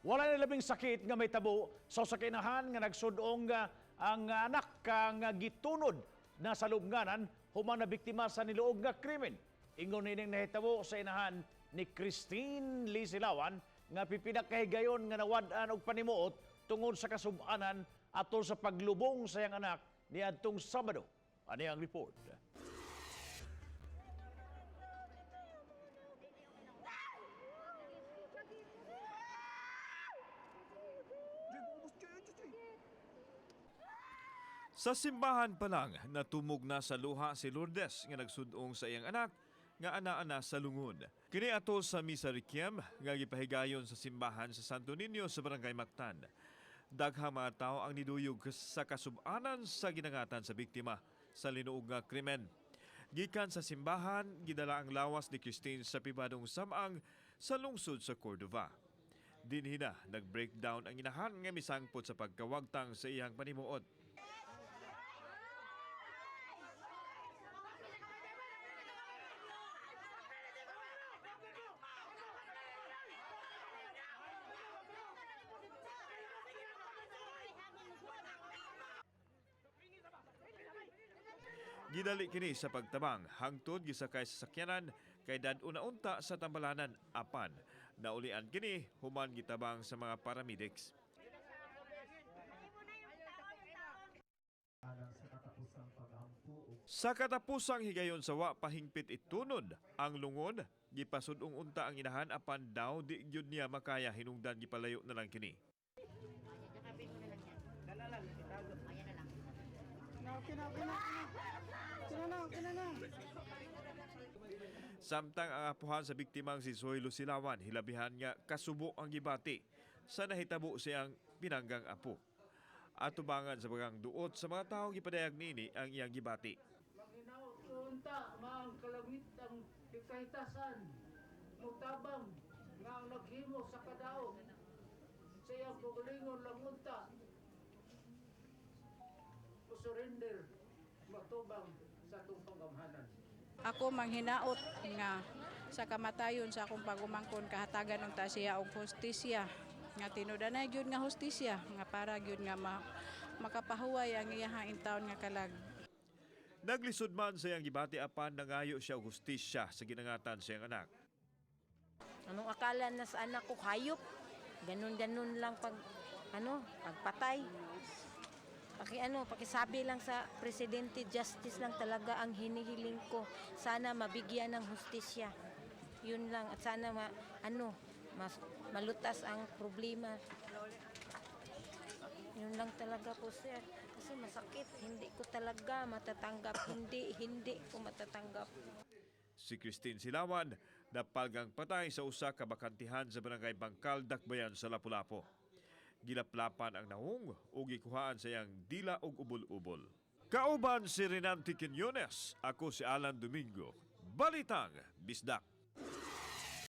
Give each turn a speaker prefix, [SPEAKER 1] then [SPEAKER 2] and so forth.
[SPEAKER 1] Wala na labing sakit nga mahitabo sa usa ka inahan nga nagsud-ong ang anak kang gitunod na sa lubnganan human na biktima sa niluog nga krimen. Ingon nining nahitabo sa inahan ni Christine Lee Silawan nga pipila ka higayon nga nawad-an og panimuot tungod sa kasub-anan atol sa paglubong sa iyang anak niadtong Sabado. Ani ang report.
[SPEAKER 2] Sa simbahan pa lang, natumog na sa luha si Lourdes nga nagsudong sa iyang anak nga ana-ana sa lungon. Kini ato sa Misa Requiem nga gipahigayon sa simbahan sa Santo Niño sa Barangay Mactan. Daghang mga tao ang niduyog sa kasubanan sa ginangatan sa biktima sa linuog nga krimen. Gikan sa simbahan, gidala ang lawas ni Christine sa pribadong samang sa lungsod sa Cordova. Dinhi na nag-breakdown ang inahan nga misangpot sa pagkawagtang sa iyang panimuot. Gidali kini sa pagtabang hangtod gisakay sa sakyanan kay dad-on na unta sa tambalanan apan naulian kini human gitabang sa mga paramedics. Sa katapusang higayon sa wa pahingpit itunod ang lungon, gipasud-ong unta ang inahan apan daw di gyud niya makaya hinungdan gipalayo na lang kini. Samtang ang apuhan sa biktimang si Zoilo Silawan, hilabihan nga kasubo ang gibati sa nahitabo siyang pinanggang apo. Atubangan sa bagang duot sa mga tawo gipadayag niini ang iyang gibati.
[SPEAKER 3] Manghinaot unta maang kalangit ang hikahitasan, mutabang nga ang naghimo sa kadaot sa iyang kaugalingon lang unta surrender matubang sa atong panggamhanan.
[SPEAKER 4] Ako manghinaot nga sa kamatayon sa akong pagumangkon kahatagan unta siya og hustisya nga tinud-anay gyud nga hustisya nga para gyud nga makapahuway ang iyahang intawon nga kalag.
[SPEAKER 2] Naglisod man sa iyang gibati apan nangayo siya og hustisya sa ginangatan sa iyang anak.
[SPEAKER 5] Anong akala na sa anak ko, hayop. Ganun-ganun lang pag, ano, pagpatay. Paki ano, pakisabi lang sa presidente, justice lang talaga ang hinihiling ko. Sana mabigyan ng hustisya. Yun lang at sana ano, mas malutas ang problema. Yun lang talaga po, sir. Kasi masakit, hindi ko talaga matatanggap. Hindi, hindi ko matatanggap.
[SPEAKER 2] Si Christine Silawan napalgang patay sa usa ka bakantihan sa Barangay Bangkal, Dakbayan sa Lapu-Lapu. Gilaplapan ang nahong ug gikuhaan sa iyang dila ug ubol-ubol. Kauban si Renante Quiñones, ako si Alan Domingo. Balitang Bisdak.